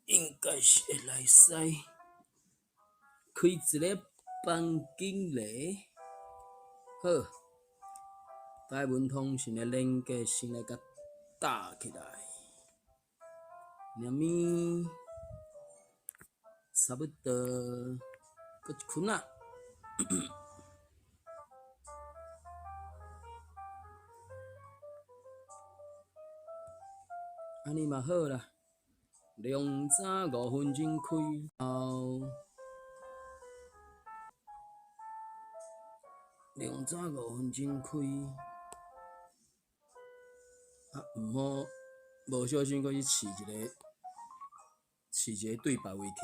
應該是會來使開一个房間咧。好，台文通訊的連結先來共搭起來。連物差不多閣一分仔。按呢嘛好啦，良早5分鐘開後，良早五分鐘開，啊，毋好無小心閣去試一个，試一个對別位去，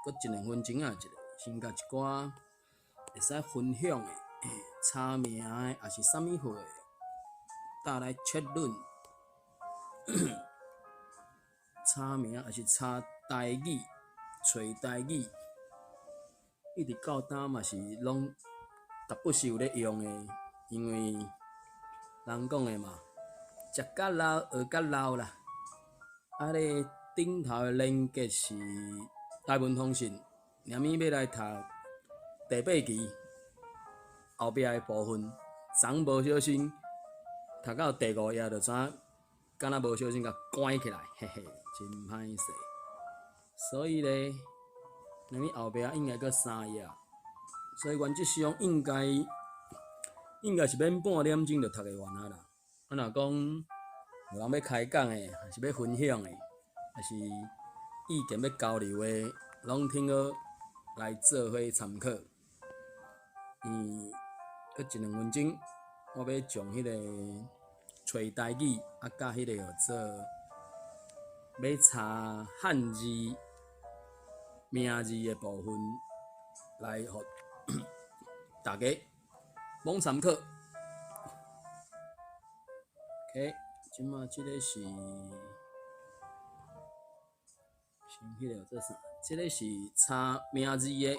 閣一兩分鐘仔一下，先共一寡會使分享的、查名的，抑是啥物貨的，搭來切論。查名抑是查台語，揣台語，一直到今嘛是攏逐不時有咧用的，因為人講的嘛，食較老，學較老啦。啊，咧頂頭的連結是台文通訊，連物欲來讀第八期後壁的部分，昨無小心讀到第五頁就知影。敢若無小心共關起來，嘿嘿，真歹勢。所以咧，咱後壁應該閣三頁，所以原則上應該應該是免半點鐘就讀會完啊啦。啊，若講有人欲開講的，抑是欲分享的，抑是意見欲交流的，攏聽好來做伙參考。閣一兩分鐘，我欲將彼个。揣台語啊，佮彼个號做欲查漢字名字的部分來予大家罔參考。OK，這馬這个是先彼个號做啥？這个是查名字的。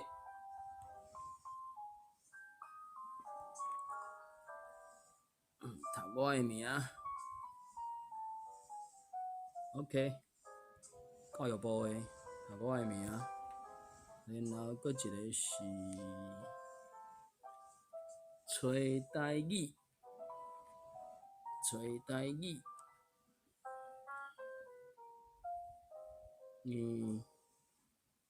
讀我的名，OK，教育部的讀我的名，然後閣一个是揣台語，揣台語，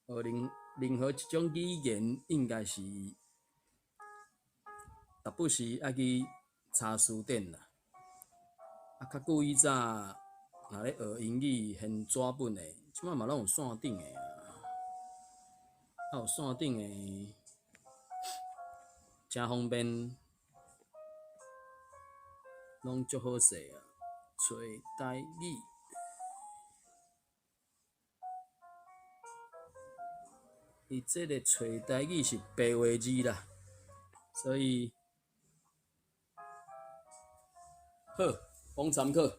學任任何一種語言，應該是逐不時愛去查詞典啦，啊，較久以早，若咧學英語現紙本的，這擺嘛攏有線頂的啊，啊有線頂的，誠方便，攏足好勢啊，揣台語，伊這个揣台語是白話字啦，所以。好，講參考，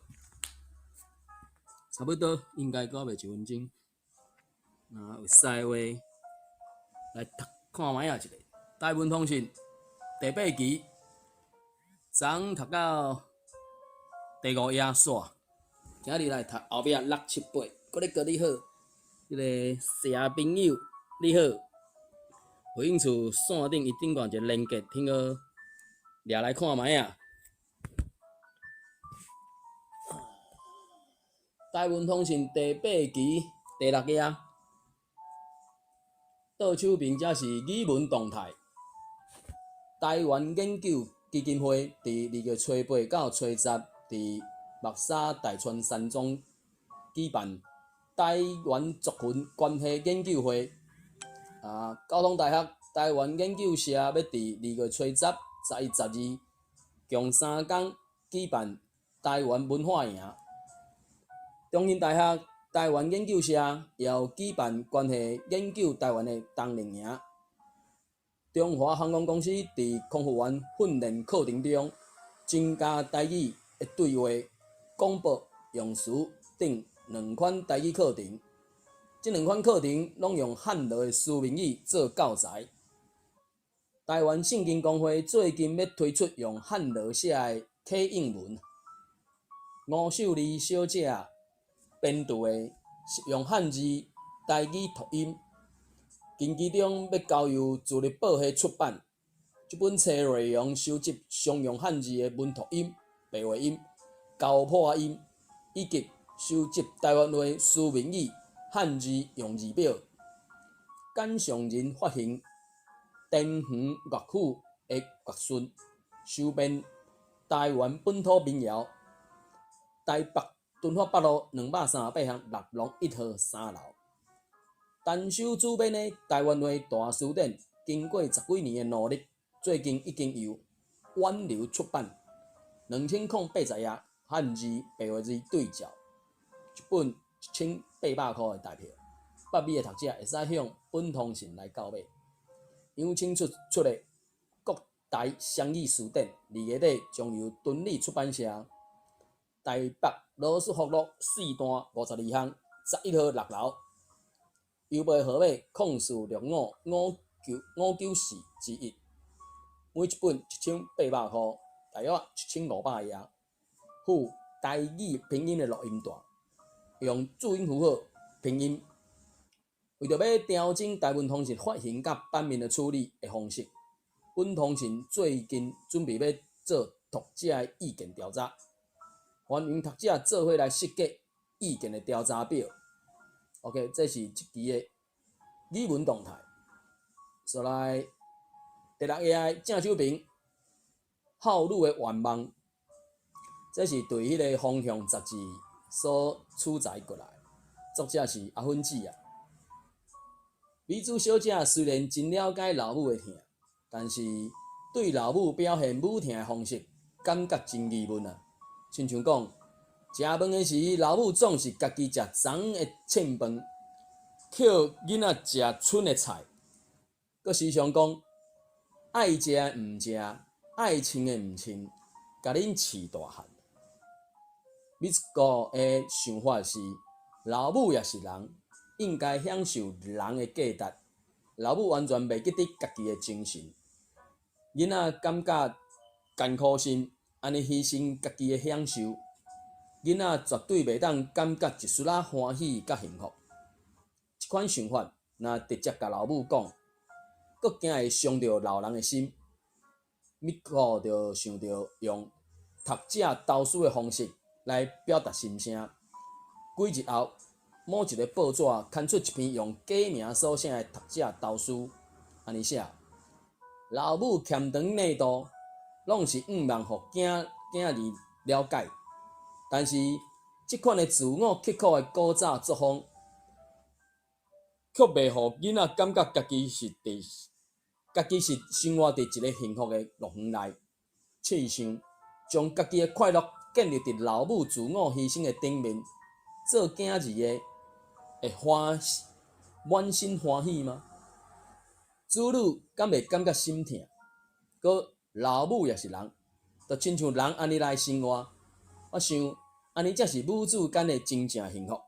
差不多應該閣袂一分鐘。若有使的話，來讀看覓仔一下。台文通訊第八期，昨昏讀到第五頁煞，今日來讀後壁六七八，閣咧閣你好，這个社朋友你好，有興趣線頂伊頂懸一个連結，聽好，掠來看覓仔。台文通訊第八期第六頁，倒手邊才是語文動態。台灣研究基金會佇2月初八到初十，佇木柵大川山莊舉辦台灣族群關係研究會。啊，交通大學台灣研究社欲佇2月初十、11、12，共三工舉辦台灣文化營。中興大學台灣研究社也有舉辦關係研究台灣的冬令營。中華航空公司佇空服員訓練課程中，增加台語的對話、廣播用詞等兩款台語課程。這兩款課程攏用漢羅的書面語做教材。台灣聖經公會最近欲推出用漢羅寫的啟應文。吳秀麗小姐編著的《實用漢字台語讀音，近期中欲交由自立報系出版。這本冊內容收集常用漢字的文讀音、白話音、厚破音，以及收集台灣話書面語漢字用字表。簡尚仁發行田園樂府的樂順，收編台灣本土民謠。台北敦化北路238巷六弄1號3樓。陳修主編的《台灣話大辭典》，經過十幾年的努力，最近已經由遠流出版，2080頁漢字白話字對照，一本1800箍的台票。北美的讀者會使向本通訊來購買。楊清出出的《國台雙語辭典》，2月底將由敦理出版社台北羅斯福路四段52巷11號6樓，郵報號碼046559 594之一。每一本1800箍，大約1500頁，附台語拼音的錄音帶，用注音符號拼音。為著欲調整台文通訊發行佮版面的處理的方式，本通訊最近準備欲做讀者的意見調查，歡迎讀者做伙來設計意見的調查表。OK，這是這期的語文動態。紲來第六頁的正手邊，孝女的願望，這是對彼个方向雜誌所取材過來，作者是阿芬姊啊。美珠小姐雖然真了解老母的疼，但是對老母表現母疼的方式，感覺真疑問啊。親像講，食飯的時，老母總是家己食鏢的凊飯，抾囡仔食剩的菜。閣時常講，愛食的毋食，愛穿的毋穿，共恁飼大漢。美子的想法是，老母也是人，應該享受人的價值。老母完全袂記得家己的精神，囡仔感覺艱苦心，按呢犧牲家己的享受，囡仔絕對袂當感覺一絲仔歡喜佮幸福。這款想法，若直接共老母講，閣驚會傷著老人的心。美子就想著用讀者投書的方式來表達心聲。幾日後，某一个報紙刊出一篇用假名所寫的讀者投書，按呢寫：老母儉腸內肚，攏是向望予囝囝兒了解。但是，這款的自我刻苦的古早作風，卻袂予囡仔感覺家己是生活佇一个幸福的樂園內。試想，將家己的快樂建立佇老母自我犧牲的頂面，做囝兒的會歡滿心歡喜嗎？子女敢會感覺心疼？閣老母也是人，就親像人按呢來生活。我想，按呢才是母子間的真正幸福。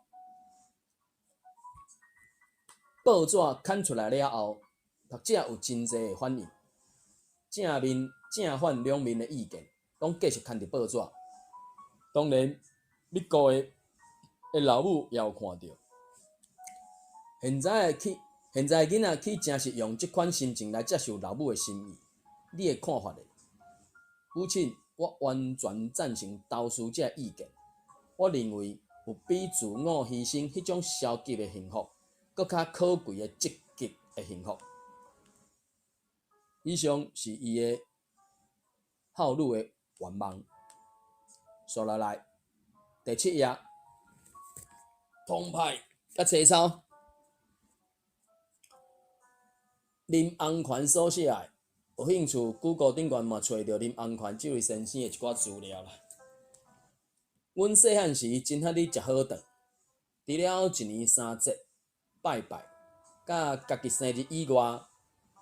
報紙刊出來了後，讀者有真濟的反應，正面、正反兩面的意見，攏繼續刊佇報紙。當然，美國的老母也有看著。現在的囡仔豈誠是用這款心情來接受老母的心意？你的看法呢？母親，我完全贊成投書者的意見。我認為有比自我犧牲彼種消極的幸福，閣較可貴的積極的幸福。以上是伊的孝女的願望。紲落來，第七頁，澎湃佮節操，林洪權所寫的，有興趣，Google 頂懸嘛揣著林洪權這位先生的一寡資料啦。阮細漢時真喜歡食好頓，除了一年三節拜拜，佮家己生日以外，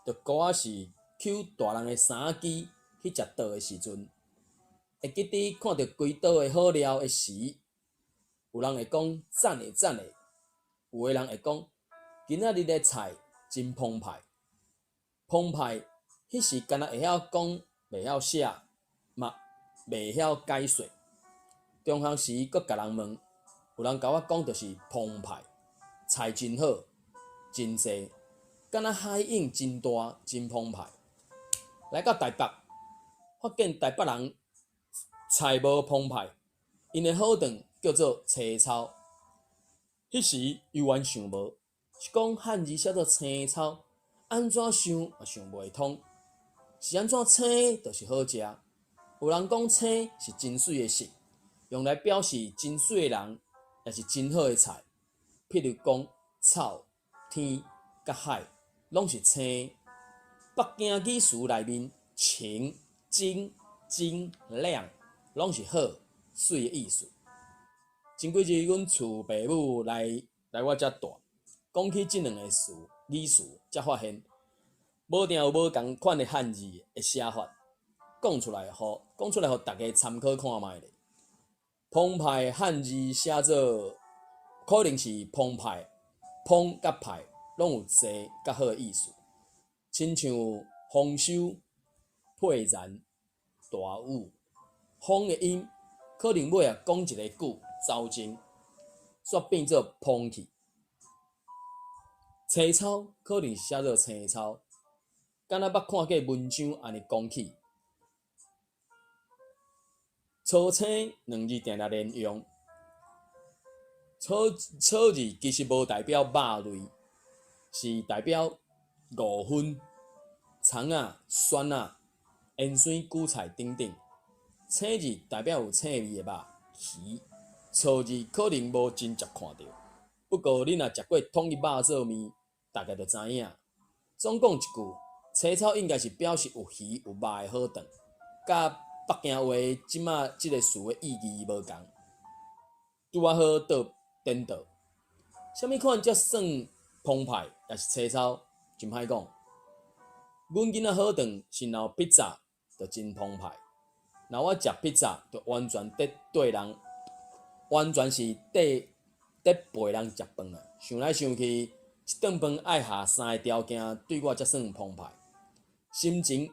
就孤仔是搝大人的衫仔機去食桌的時陣，會記得看著規桌的好料的時，有人會講讚的讚的，有的人會講今仔日的菜真澎湃，澎湃，彼時敢若會曉講，袂曉寫，嘛袂曉解說。中學時閣共人問，有人共我講就是澎湃，菜真好，真濟，敢若海湧真大，真澎湃。來到台北，發現台北人菜無澎湃，𪜶的好頓叫做青草。彼時猶原想無，是講漢字寫做青草，按怎想也想袂通，是按怎青就是好食。有人講青是真媠的色，用來表示真媠的人，也是真好的菜。譬如講草、天佮海，攏是青。北京語詞內面，晴、精、精、靚，攏是好、媠的意思。前幾日，阮厝爸母來來我遮蹛，講起這兩个詞語詞，才發現無定有無仝款的漢字的寫法，講出來予講出來予大家參考看覓咧。澎湃漢字寫做可能是澎湃，澎佮派攏有濟佮好的意思，親像豐收、沛然、大雨，豐的音可能尾仔講一个句走鐘，煞變做膨去。青草可能是寫做青草，敢若捌看過文章按呢講起。草青兩字定定連用，草草字其實無代表肉類，是代表五葷、蔥仔、蒜仔、芫荽、韭菜等等。青字代表有青味的肉、魚。草字可能無真濟看著，不過你若食過統一肉燥麵，大概就知影。總講一句，青草應該是表示有魚有肉的好頓，佮北京話這馬這个詞的意義無仝，拄仔好倒顛倒。啥物款才算澎湃，抑是青草，真歹講。阮囡仔好頓是若有披薩，就真澎湃。若我食披薩，就完全佇綴人，完全是綴佇陪人食飯啊！想來想去，一頓飯愛下三个條件，對我才算澎湃。心情、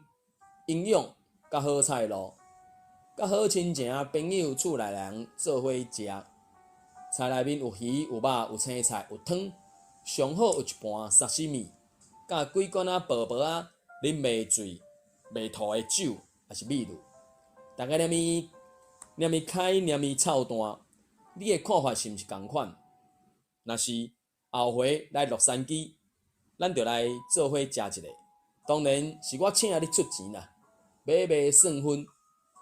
營養、佮好菜路，佮好親情、朋友、厝內人做伙食。菜內面有魚、有肉、有青菜、有湯，上好有一盤沙西米，佮幾罐仔薄薄仔啉袂醉、袂吐的酒，抑是米露。逐家念伊念伊開，念伊臭蛋，你的看法是毋是仝款？若是後回來洛杉磯，咱就來做伙食一下。當然是我請你出錢啦，買賣算分，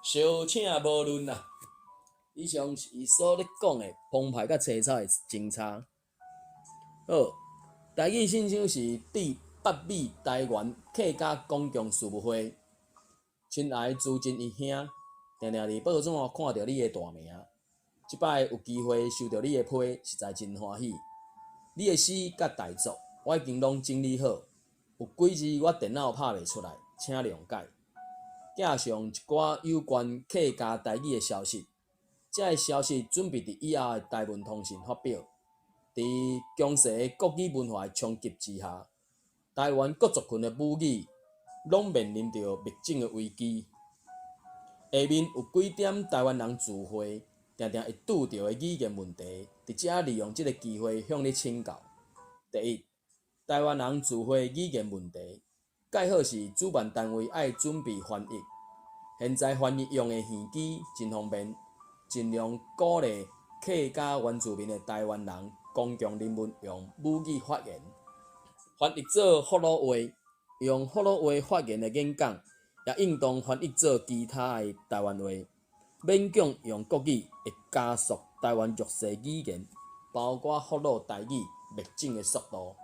相請無論啦。以上是伊所咧講的澎湃佮青草的精差。好，台語信箱是致北美台灣客家公共事務會，親愛的朱真一兄，定定佇報紙看著你的大名，這擺有機會收著你的批，實在真歡喜。你的詩佮大作，我已經攏整理好，有幾字我電腦拍袂出來，請諒解。寄上一寡有關客家台語的消息，這个消息準備佇以後的台文通訊發表。佇強勢的國語文化的衝擊之下，台灣各族群的母語攏面臨著滅種的危機。下面有幾點台灣人聚會定定會拄著的語言問題，佇遮利用這个機會向你請教。第一，台灣人聚會語言問題，蓋好是主辦單位愛準備翻譯。現在翻譯用的耳機真方便，盡量鼓勵客家原住民的台灣人公眾人物用母語發言，翻譯做福佬話，用福佬話發言的演講，也應當翻譯做其他的台灣話。勉強用國語會加速台灣弱勢語言，包括福佬台語滅種的速度。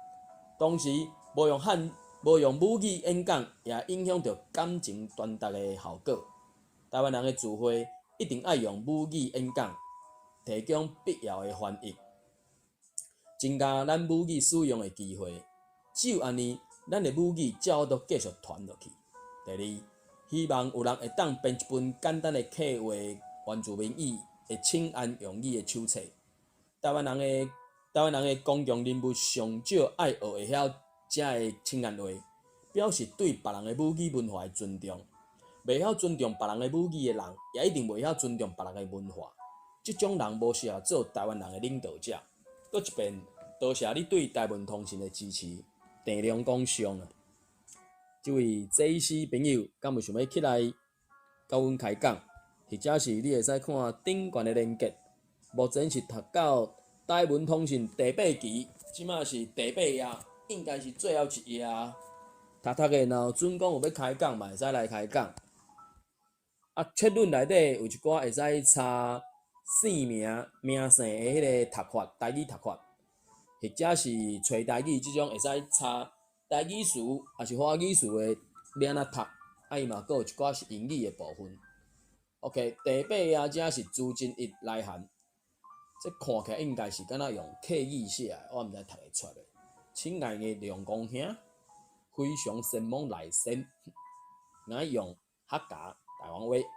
同時，無用漢無用母語演講，也影響著感情傳達的效果。台灣人的聚會一定愛用母語演講，提供必要的翻譯，增加咱母語使用的機會。只有按呢，咱的母語才有法度繼續傳落去。第二，希望有人會當編一本簡單的客話原住民語的請安用語的手冊。台灣人的公眾人物上少愛學會曉遮个請安話，表示對別人的母語文化的尊重。袂曉尊重別人的母語的人，也一定袂曉尊重別人的文化。這種人無適合做台灣人的領導者。閣一遍，多謝你對台文通訊的支持。鄭良講上啊，這位祭司朋友，敢有想欲起來佮阮開講？或者是你會使看頂懸的連結。目前是讀到台文通訊第八期，這馬是第八頁，應該是最後一頁啊。讀讀的，若有準講有欲開講，嘛會使來開講。啊，冊論內底有一寡會使查姓名、名姓的彼個讀法，台語讀法，或者是揣台語這種會使查台語詞，抑是華語詞的欲按怎讀，啊伊嘛閣有一寡是英語的部分。OK，第八頁遮是朱真一來函，這看起來應該是敢若用客語寫的，我毋知讀會出來。親愛的梁公兄，非常承蒙來信，𠊎用客家台灣話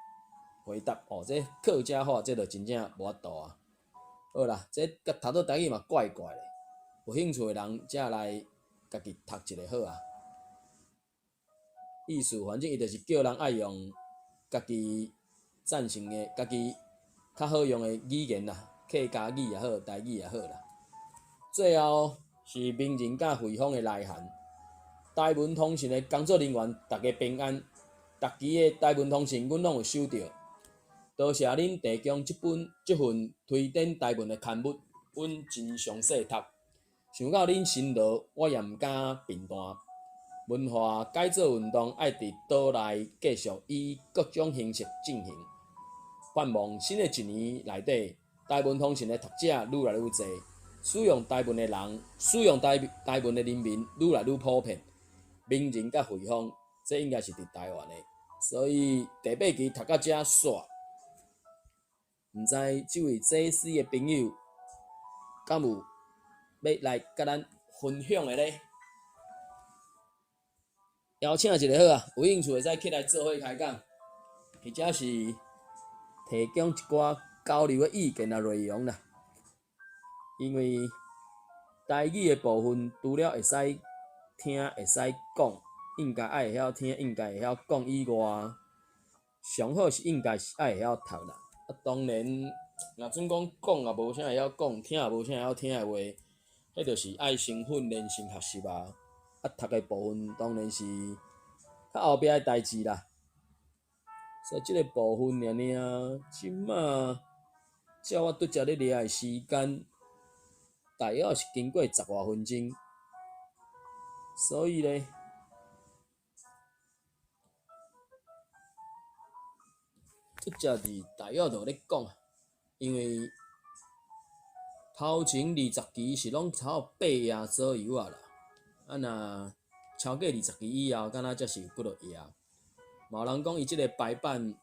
回答哦，這客家話這就真正無法度啊。好啦，這佮讀做台語嘛怪怪的，有興趣的人才來家己讀一下好啊。意思反正伊就是叫人愛用家己贊成的、家己較好用的語言啦，客家語也好，台語也好啦。最後是名人佮惠方的來函，台文通訊的工作人員，大家平安。逐期的台文通訊，阮攏有收著。多謝恁提供這本這份推展台文的刊物，阮真詳細讀。想到恁辛勞，我也毋敢貧惰。文化改造運動愛佇島內繼續以各種形式進行。盼望新的一年內底，台文通訊的讀者愈來愈濟，使用台文的人，使用台台文的人民愈來愈普遍。名人佮惠方，這應該是佇台灣的，所以第八期讀到遮煞。毋知這位祭司的朋友，敢有欲來佮咱分享的咧？邀請一下好啊，有興趣會使起來做伙開講，或者是提供一寡交流的意見啊內容啦。因為台語的部分，除了會使聽、會使講，應該愛會曉聽，應該會曉講以外，上好是應該是愛會曉讀啦。啊，當然，若準講講也無啥會曉講，聽也無啥會曉聽的話，彼就是愛先訓練、先學習啊。啊，讀的部分當然是較後壁的代誌啦。所以這个部分爾爾，這馬照我拄才咧掠的時間，大約是經過十外分鐘。所以咧，這才是大約就咧講，因為頭前二十期是攏差不多八頁左右啊啦，啊若超過二十期以後，敢若才是有幾落頁。嘛有人講伊這个排版，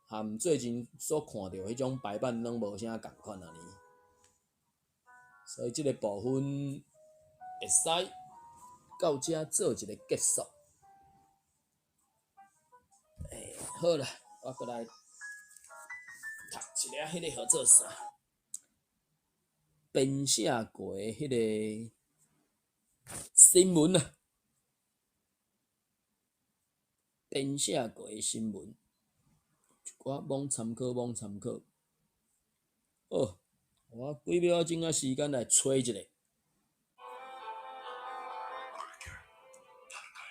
和最近所看著彼種排版攏無啥仝款按呢。所以這个部分會使到遮做一个結束。欸，好啦，我閣來讀一下彼个號做啥？編寫過的彼个新聞啊，編寫過的新聞，一寡罔參考，罔參考。好，我幾秒鐘仔時間來揣一下。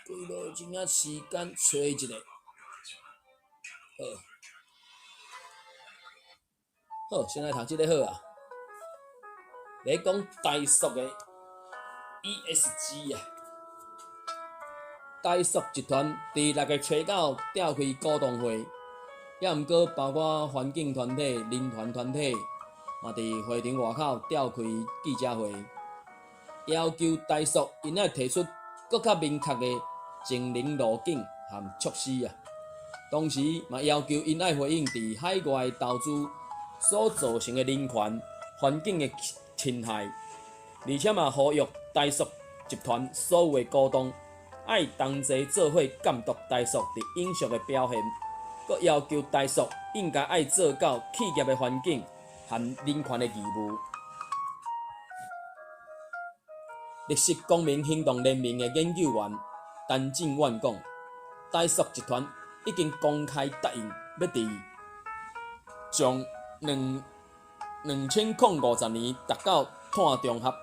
幾秒鐘仔時間揣一下。好，好，先來讀這个好啊。咧講台塑的 ESG 啊，台塑集團佇六月初九召開股東會，抑毋過包括環境團體、人權團體，嘛佇會場外口召開記者會，要求台塑𪜶愛提出閣較明確的淨零路徑和措施啊。同時嘛要求𪜶愛回應佇海外投資所造成的人權、環境的侵害，而且嘛呼籲台塑集團所有的股東愛同齊做伙監督台塑佇永續的表現，閣要求台塑應該愛做到企業的環境和人權的義務。綠色公民行動聯盟的研究員陳進遠講，台塑集團已經公開答應欲佇將2050年達到碳中和。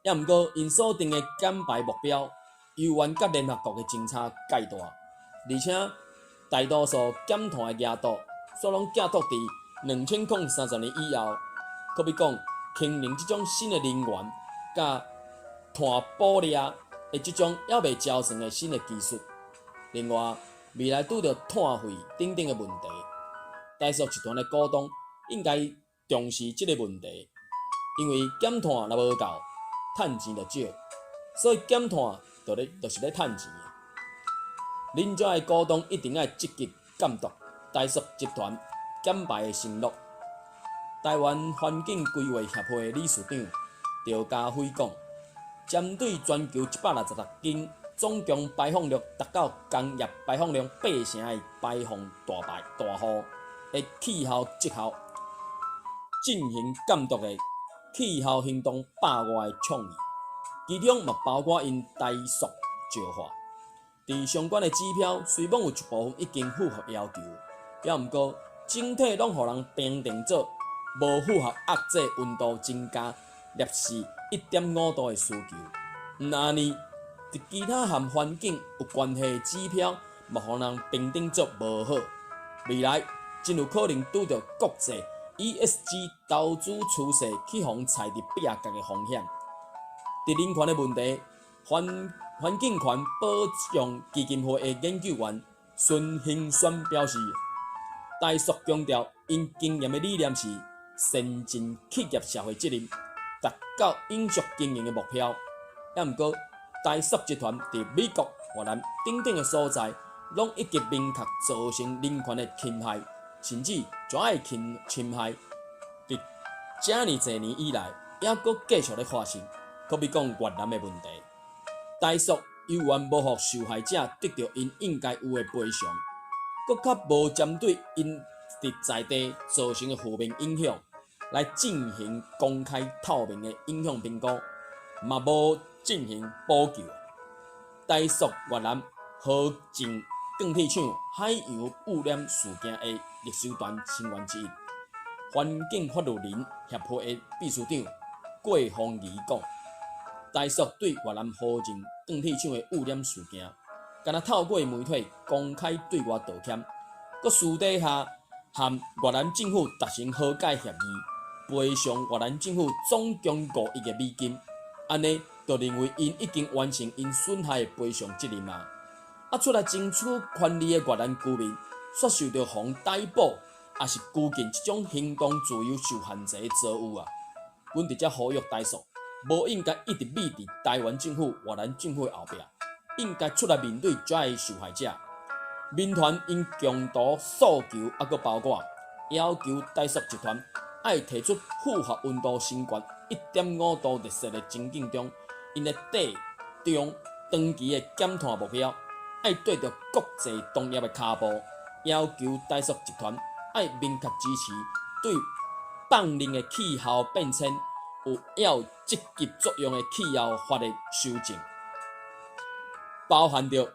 猶毋過，𪜶所定的減排目標，猶原佮聯合國的政策蓋大，而且大多數減碳的額度，煞攏寄託佇2030年以後。好比講，氫能這種新的能源，佮碳捕掠的這種猶未成熟的新的技術。另外，未來拄著碳費等等的問題，台塑集團的股東應該重視這个問題，因為減碳若無夠，趁錢就少，所以減碳就咧就是咧趁錢。恁遮的股東一定愛積極監督台塑集團減排的承諾。台灣環境規劃協會理事長趙家輝講，針對全球166間總共排放量達到工業排放量八成的排放大戶的氣候績效進行監督的氣候行動百外倡議，其中嘛包括𪜶台塑石化。佇相關的指標雖罔有一部分已經符合要求，猶毋過整體攏予人評定做無符合壓制溫度增加攝氏1.5度的需求。毋但按呢，佇其他和環境有關係的指標，嘛予人評定做無好。未來真有可能拄著國際 ESG 投資趨勢去予人踩佇壁角的風險。佇人權的問題，環境權保障基金會的研究員孫興選表示，台塑強調𪜶經營的理念是善盡企業社會責任，達到永續經營的目標。猶毋過，台塑集團佇美國、越南等等的所在，攏已經明確造成人權的侵害，甚至遮的侵害，佇遮爾濟年以來，猶閣繼續咧發生。好比講越南的問題，台塑猶原無予受害者得著𪜶應該有的賠償，閣較無針對𪜶佇在地造成的負面影響來進行公開透明的影響評估，嘛無進行補救。台塑越南河靜鋼鐵廠海洋污染事件的律師團成員之一，環境法律人協會的秘書長郭鳳儀講，台塑對越南河靜鋼鐵廠的污染事件，敢若透過媒體公開對外道歉，閣私底下和越南政府達成和解協議，賠償越南政府總共5億的美金，按呢就認為𪜶已經完成𪜶損害的賠償責任啊！啊，出來爭取權利的越南居民，煞受著予逮捕，抑是拘禁這種行動自由受限制的遭遇啊！阮佇遮呼籲台塑，無應該一直覕佇台灣政府、越南政府的後壁，應該出來面對遮的受害者。民團𪜶共同訴求，猶閣包括要求台塑集團愛提出符合溫度升懸1.5度熱雪的情境中，𪜶的短中長期的減碳目標，愛綴著國際同業的跤步，要求台塑集團愛明確支持對放任的氣候變遷有抑積極作用的氣候法的修正，包含著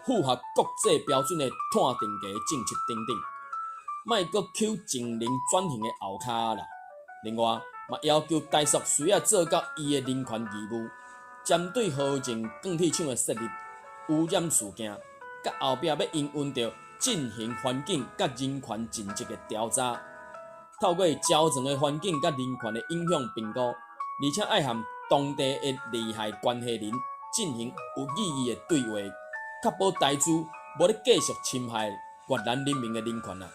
符合國際標準的碳定價政策等等，莫閣搝淨零轉型的後跤啦。另外，嘛要求台塑需要做到伊的人權義務，針對河靜鋼鐵廠的設立污染事件，佮後壁欲營運著進行環境佮人權盡職的調查，透過周全的環境佮人權的影響評估，而且愛和當地的利害關係人進行有意義的對話，確保台資無咧繼續侵害越南人民的人權啊，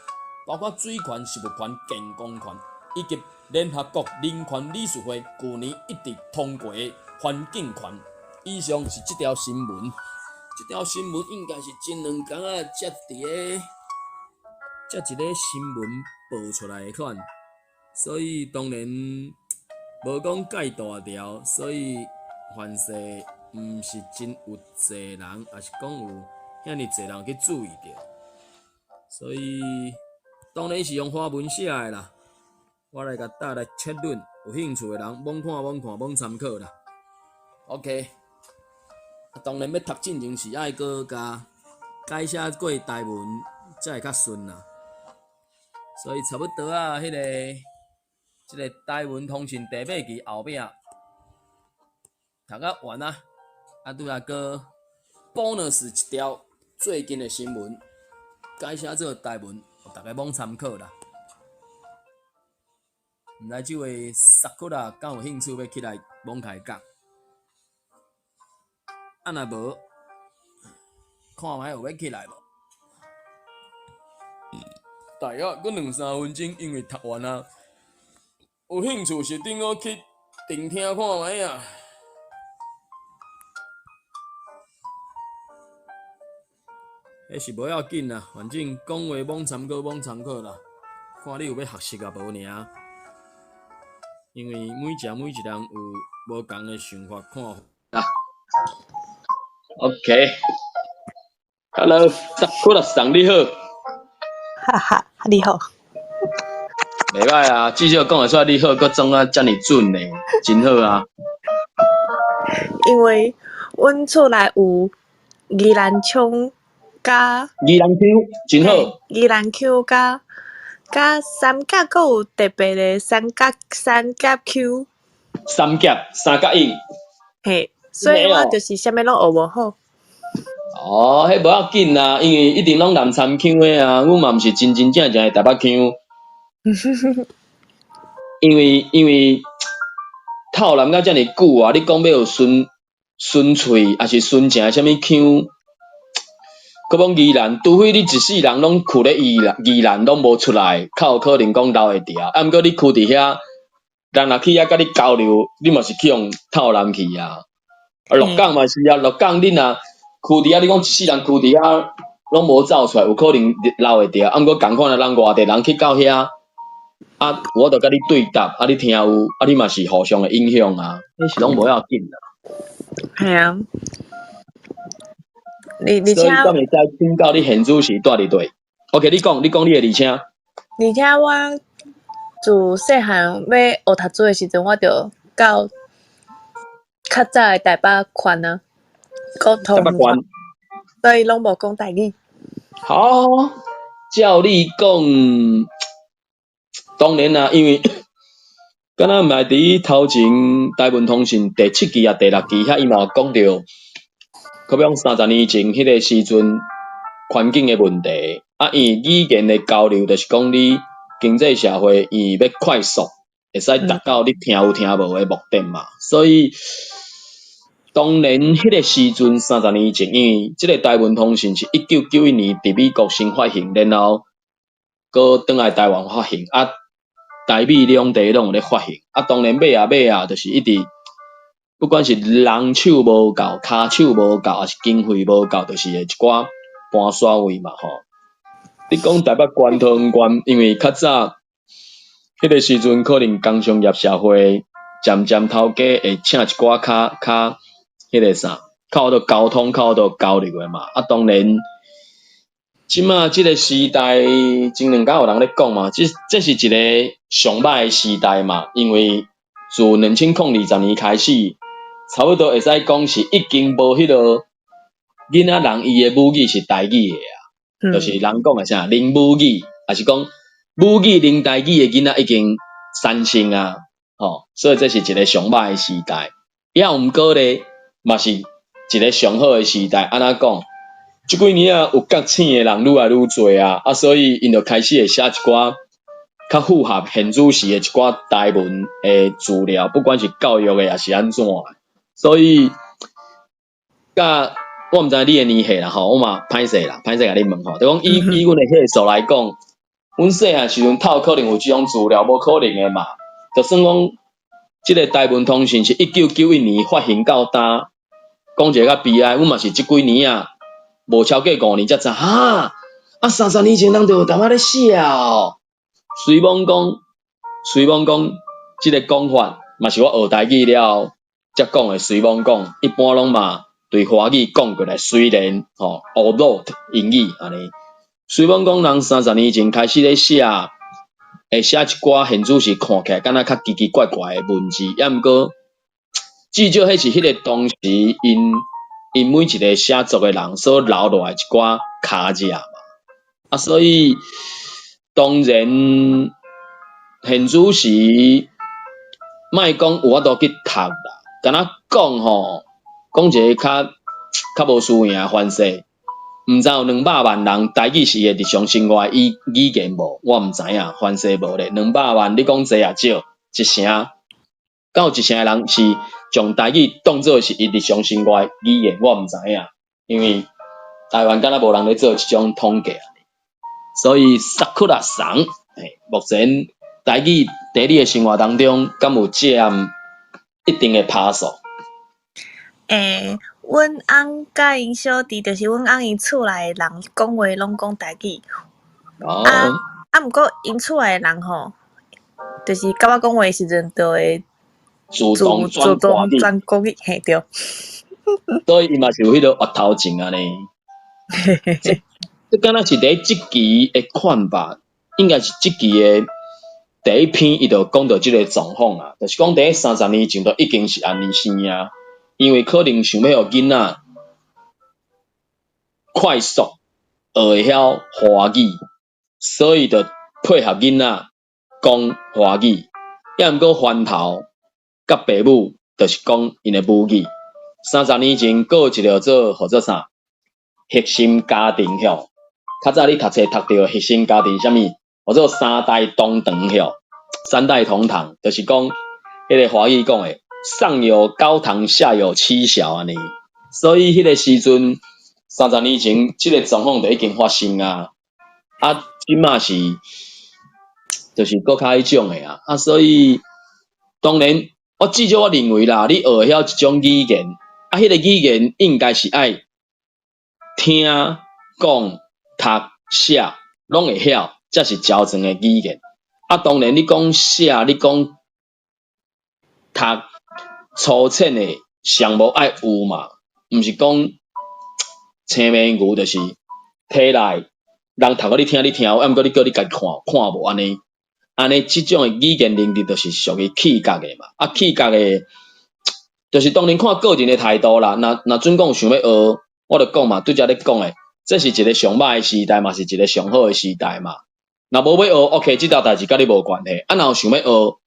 包括水權、食物權、健康權，以及聯合國人權理事會舊年一致通過的環境權。以上是這條新聞，這條新聞應該是前兩工仔才佇咧，才一个新聞報出來的款，所以當然無講蓋大條，所以凡勢毋是真有濟人，抑是講有遐爾濟人去注意著，所以當然是用華文寫的啦。我來共搭來切論，有興趣的人罔看罔看罔參考啦。OK，啊，當然欲讀進前是愛閣共改寫過台文才會較順啦。所以差不多啊，彼个這个台文通訊第八期後壁讀甲完啊，啊拄來閣 bonus 一條最近的新聞，改寫做台文，予逐家罔參考啦。毋知這位 Sakura 敢有興趣欲起來罔開講？啊若無，看覓有欲起來無？大約閣兩三分鐘，因為讀完啊。有興趣是頂好去聆聽看覓啊。彼是無要緊啦，反正講話罔參考罔參考啦，看你有欲學習抑無爾。因為每一每一人有無仝的想法看法。OK，Hello，Sakura 桑你好。哈哈，你好。袂䆀啊，至少講會出來你好，閣裝啊遮爾準呢，真好啊。因為阮厝內有宜蘭腔佮宜蘭腔，真好。宜蘭腔佮佮三峡閣有特別的三角三峽腔。三峽三角音。嘿，所以我就是啥物攏學無好。哦，彼無要緊啦，因為一定攏南摻腔的啊，阮嘛毋是真真正正的台北腔。因為因為透南到遮爾久啊，你講欲有純純粹，抑是純正的啥物腔，閣講宜蘭，除非你一世人攏跍咧宜蘭，宜蘭攏無出來，較有可能講留會牢。啊，毋過你跍佇遐，人若去遐佮你交流，你嘛是去予透南去啊。啊，鹿港嘛是啊，鹿港你若跍佇遐，你講一世人跍佇遐，攏無走出來，有可能留會牢。啊，毋過仝款的人外地人去到遐，啊，有法度佮你對答，啊，你聽有，啊，你嘛是互相會影響啊，彼是攏無要緊啦。係啊。而且所以敢會使請教你現主時住佇佗？OK，你講，你講你的而且。而且我自細漢欲學讀書的時陣，我就到較早的台北縣啊，講台北縣，所以攏無講台語。好，照你講，當然啦，因為敢若毋係佇頭前台文通訊第七期抑第六期遐，伊嘛有講著，可比講30年前彼个時陣環境的問題，啊，因為語言的交流，就是講你經濟社會伊欲快速，會使達到你聽有聽無的目的嘛，所以當然彼个時陣三十年前，因為這個台文通訊是1991年佇美國先發行，然後閣轉來台灣發行，啊，台美兩地攏有咧發行，啊，當然尾仔尾仔就是一直，不管是人手無夠、跤手無夠，抑是經費無夠，就是會一寡搬徙位嘛吼。你講台北縣、桃園縣，因為較早彼个時陣可能工商業社會漸漸頭家會請一寡較較彼个啥，較好溝通、較好交流的嘛。啊，當然，這馬這个時代，前兩工有人咧講嘛，這這是一個上歹的時代嘛，因為自2020年開始，差不多會使講是已經無彼个囡仔人伊的母語是台語的啊，就是人講的啥零母語，抑是講母語零台語的囡仔已經產生啊，吼，所以這是一個上歹的時代。抑毋過咧，嘛是一個上好的時代。按怎講？這幾年啊，有覺醒的人愈來愈濟啊，啊，所以𪜶就開始會寫一寡較符合現主時的一寡台文的資料，不管是教育的，抑是按怎。所以，佮我毋知你的年歲啦吼，我嘛歹勢啦，歹勢共你問吼，就講以以阮的歲數來講，阮細漢時陣透可能有這種資料，無可能的嘛。就算講，這个台文通訊是1991年發行到今，講一個較悲哀，阮嘛是這幾年啊，無超過5年才知哈，啊30年前人就有淡仔咧寫哦。雖罔講，雖罔講，這个講法嘛是我學台語了後才講的。雖罔講，一般攏嘛對華語講過來，雖然吼，although 英語按呢。雖罔講人三十年前開始咧寫，會寫一寡現主時看起來敢若較奇奇怪怪的文字，抑毋過至少彼是彼个當時𪜶 𪜶每一个寫作的人所留落來一寡跤跡嘛。啊，所以當然現此時莫講有法度去讀啦，敢若講吼，講一个較較無輸贏的方式，毋知有200萬人台語是伊的日常生活語語言無？我毋知影，凡勢無咧。兩百萬，你講濟抑少？一成，敢有一成的人是將台語當做是伊日常生活的語言？我毋知影，因為台灣敢若無人咧做這種統計。所以サクラさん，嘿，目前台語佇你的生活當中，敢有佔一定的趴數？欸，阮翁佮𪜶小弟，就是阮翁𪜶厝內的人講話攏講台語。啊啊，毋過𪜶厝內的人吼，就是佮我講話的時陣，就會自動自動轉國語，嘿對。所以伊嘛是有彼个越頭前按呢。這敢若是佇這期的款吧？應該是這期的第一篇，伊就講著這个狀況啊，就是講佇30年前就已經是按呢生啊。因為可能想欲予囡仔快速學會曉華語，所以就配合囡仔講華語。抑毋過番頭佮爸母就是講𪜶的母語。三十年前，閣有一个做號做啥？核心家庭吼，較早你讀冊讀著核心家庭啥物？號做三代同堂吼，三代同堂，就是講彼个華語講的上有高堂，下有妻小按呢。所以彼个時陣，三十年前，這个狀況就已經發生啊。啊，這馬是就是閣較彼種的啊。啊，所以當然，我至少我認為啦，你學會曉一種語言，啊，彼个語言應該是愛聽、講、讀、寫，攏會曉，才是真正的語言。啊，當然你講寫，你講讀，粗淺的上無愛有嘛，毋是講青面牛，就是提來人讀予你聽，你聽有，啊，毋過你叫你家己看，看無按呢，按呢這種的語言能力就是屬於嗅覺的嘛。啊，嗅覺的，就是當然看個人的態度啦。若若準講想欲學，我就講嘛，拄才咧講的，這是一个上歹的時代嘛，是一个上好的時代嘛。若無欲學，OK，這條代誌佮你無關係。啊，若有想欲學，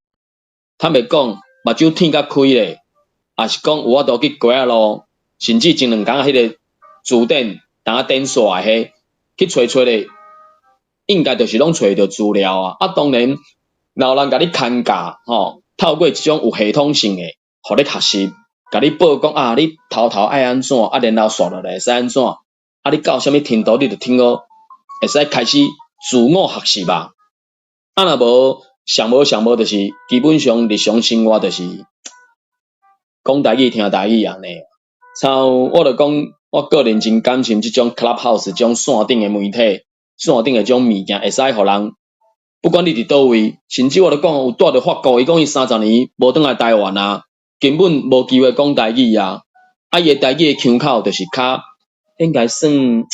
坦白講，目睭天較開咧，抑是講有法度去街仔路，甚至前兩工彼个字典，當仔頂煞的彼，去揣揣咧，應該就是攏揣著資料啊。啊，當然，若有人共你牽教，吼，透過這種有系統性的，予你學習，共你報講啊，你頭頭愛按怎，啊，然後紲落來會使按怎，啊，你到啥物程度，你就聽好，會使開始自我學習啊。啊，若無上無上無，就是基本上日常生活就是講台語、聽台語按呢。像我就講，我個人真感謝這種 Clubhouse 這種線頂的媒體，線頂的這種物件，會使予人不管你佇佗位，甚至我就講有蹛佇法國，伊講伊三十年無轉來台灣啊，根本無機會講台語啊。啊，伊的台語的腔口就是較應該算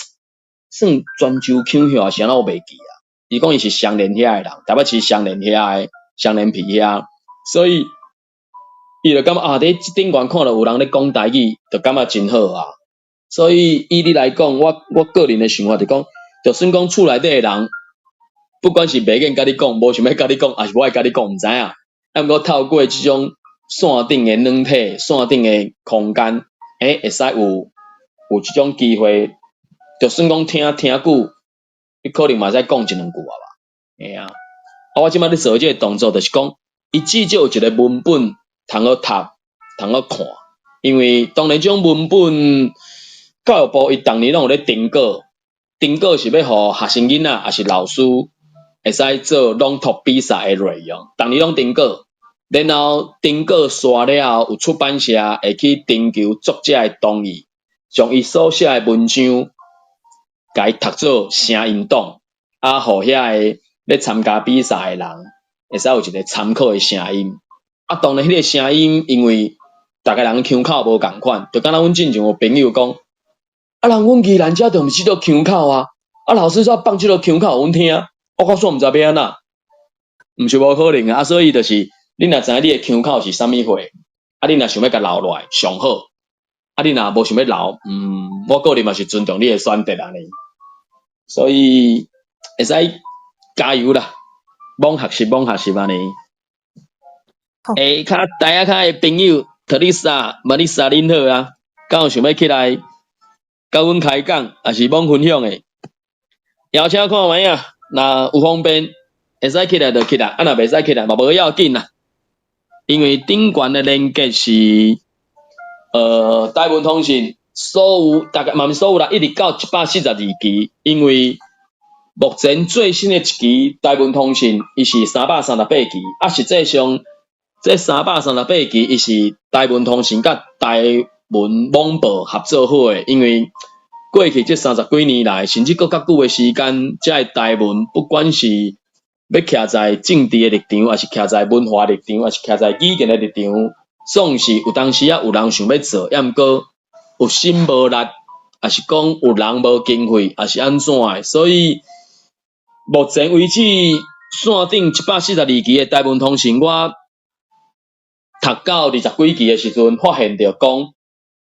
算泉州腔遐，是按怎我袂記啊。伊講伊是雙連遐的人，台北市雙連遐的，雙連埤遐，所以伊就感覺啊，佇這頂懸看著有人咧講台語，就感覺真好啊。所以以你來講，我我個人的想法就講，就算講厝內底的人，不管是袂願佮你講，無想欲佮你講，抑是無愛佮你講，毋知影。啊，毋過透過這種線頂的軟體、線頂的空間，欸，會使有有這種機會，就算講聽聽久，你可能嘛會使講一兩句啊吧。嘿啊，啊，我這擺咧做這个動作，就是講，伊至少有一个文本通好讀，通好看。因為當然這種文本，教育部伊逐年攏有咧定稿，定稿是欲予學生囡仔，抑是老師會使做朗讀比賽的內容，逐年攏定稿，然後定稿煞了後，有出版社會去徵求作者的同意，將伊所寫的文章，共伊讀做聲音檔，啊，予遐个咧參加比賽的人，會使有一个參考的聲音。啊，當然彼个聲音，因為逐个人腔口無仝款，就敢若阮進前有朋友講，啊，人阮宜蘭遮就毋是這个腔口啊，啊，老師煞放這个腔口予阮聽，我煞毋知欲按怎，毋是無可能啊，所以就是，你若知影你的腔口是啥物貨，啊，你若想欲共留落來，上好。啊，你若無想欲留，我個人嘛是尊重你的選擇按呢。所以會使加油啦，罔學習，罔學習按呢。下跤台仔跤的朋友，特麗莎、瑪麗莎，恁好啊！敢有想欲起來佮阮開講，抑是罔分享的？邀請看覓啊！若有方便，會使起來就起來，啊，若袂使起來嘛無要緊啦。因為頂懸的連結是，台文通訊所有大概嘛毋是所有啦，一直到142期，因為目前最新的一期台文通訊，伊是338期，啊，實際上這338期，伊是台文通訊佮台文網報合作好的，因為過去這三十幾年來，甚至閣較久的時間，這个台文不管是欲徛在政治的立場，抑是徛在文化立場，抑是徛在語言的立場，總是有當時仔有人想欲做，抑毋過有心無力，抑是講有人無經費，抑是按怎的，所以目前為止，線頂142期的台文通訊，我讀到20幾期的時陣，發現著講，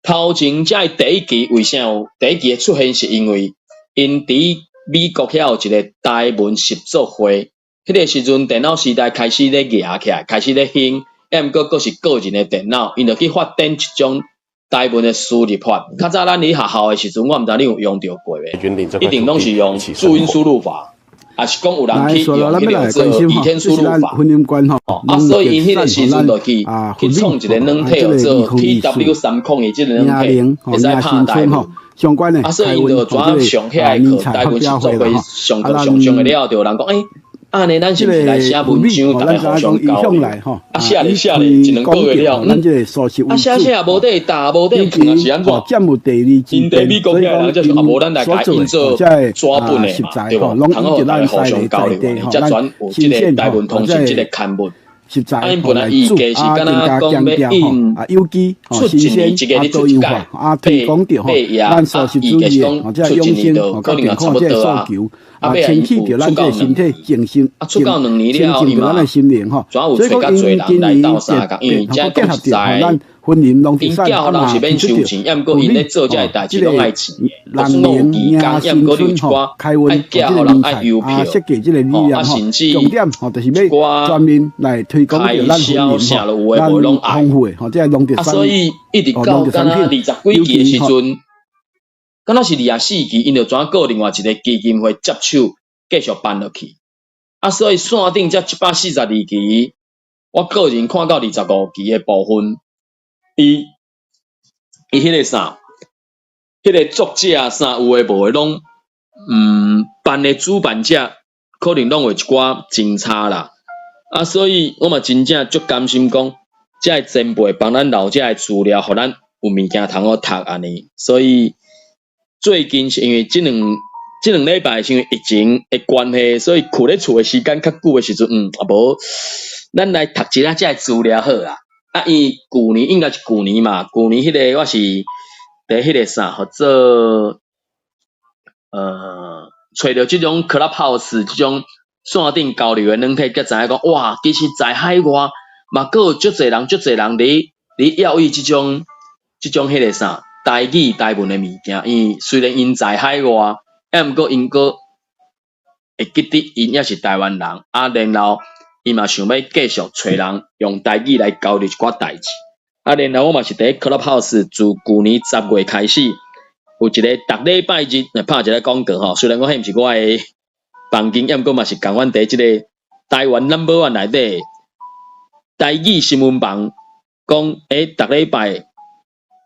頭前這个第一期為啥有第一期的出現，是因為𪜶佇美國遐有一個台文習作會，彼個時陣電腦時代開始咧夯起來，開始咧興，抑毋過閣是個人的電腦，𪜶就去發展一種台文的輸入法。較早咱佇學校的時陣，我毋知你有用著過袂？一定攏是用注音輸入法，抑是講有人去用彼個做倚天輸入法。啊，所以𪜶彼個時陣就去創一個軟體，叫做 TW301這個軟體，會使拍台文。啊，所以𪜶就怎上遐個課，台文習作會上課上上的了，就有人講，欸，按呢，咱是毋是來寫文章，逐家互相交流？啊，寫咧寫咧，一兩個月了，啊，寫寫也無地打，無地囥，啊是按怎？𪜶佇美國遐人才想，啊，無咱來共印做紙本的嘛，對無？通好逐家互相交流，才轉有這個台文通訊這個刊物。啊，𪜶本來預計是敢若講欲印出一年一個咧出一屆，八八頁，啊，預計是講出一年就可能也差不多啊。啊，尾仔𪜶有出到兩年，啊，出到兩年了後，伊嘛怎有揣較濟人來鬥相共，因為這講實在，𪜶寄予人是免收錢，抑毋過𪜶咧做這个代誌攏愛錢的，就算講有義工，抑毋過你有一寡愛寄予人愛郵票，吼，啊，甚至一寡開銷啥都有的無攏愛，啊，所以一直到敢若20幾期的時陣，敢若是24期，𪜶就轉閣另外一個基金會接手繼續辦落去。啊，所以線頂這142期，我個人看到25期的部分，伊彼個啥，彼個作者啥有的無的攏，辦的主辦者可能攏有一寡真差啦。啊，所以我嘛真正足甘心講，這个前輩幫咱留這个資料，予咱有物件通好讀按呢。所以最近是因為這兩禮拜是因為疫情的關係，所以睏咧厝的時間較久的時陣，啊無，咱來讀一下這个資料好啊。啊，伊舊年應該是舊年嘛，舊年彼個我是佇彼個啥，號做揣著這種 Clubhouse 這種線頂交流的軟體，才知影講，哇，其實在海外嘛，閣有足濟人，足濟人佇要伊這種彼個啥台語台文的物件。因為雖然𪜶在海外，抑毋過𪜶閣會記得𪜶也是台灣人，啊，然後伊嘛想欲繼續揣人用台語來交流一寡代誌。啊，然後我嘛是佇 Clubhouse 自舊年10月開始，有一個逐禮拜日來拍一个廣告吼。雖然講彼毋是我的房間，抑毋過嘛是仝款佇這個台灣 number one 內底台語新聞房講，欸，逐禮拜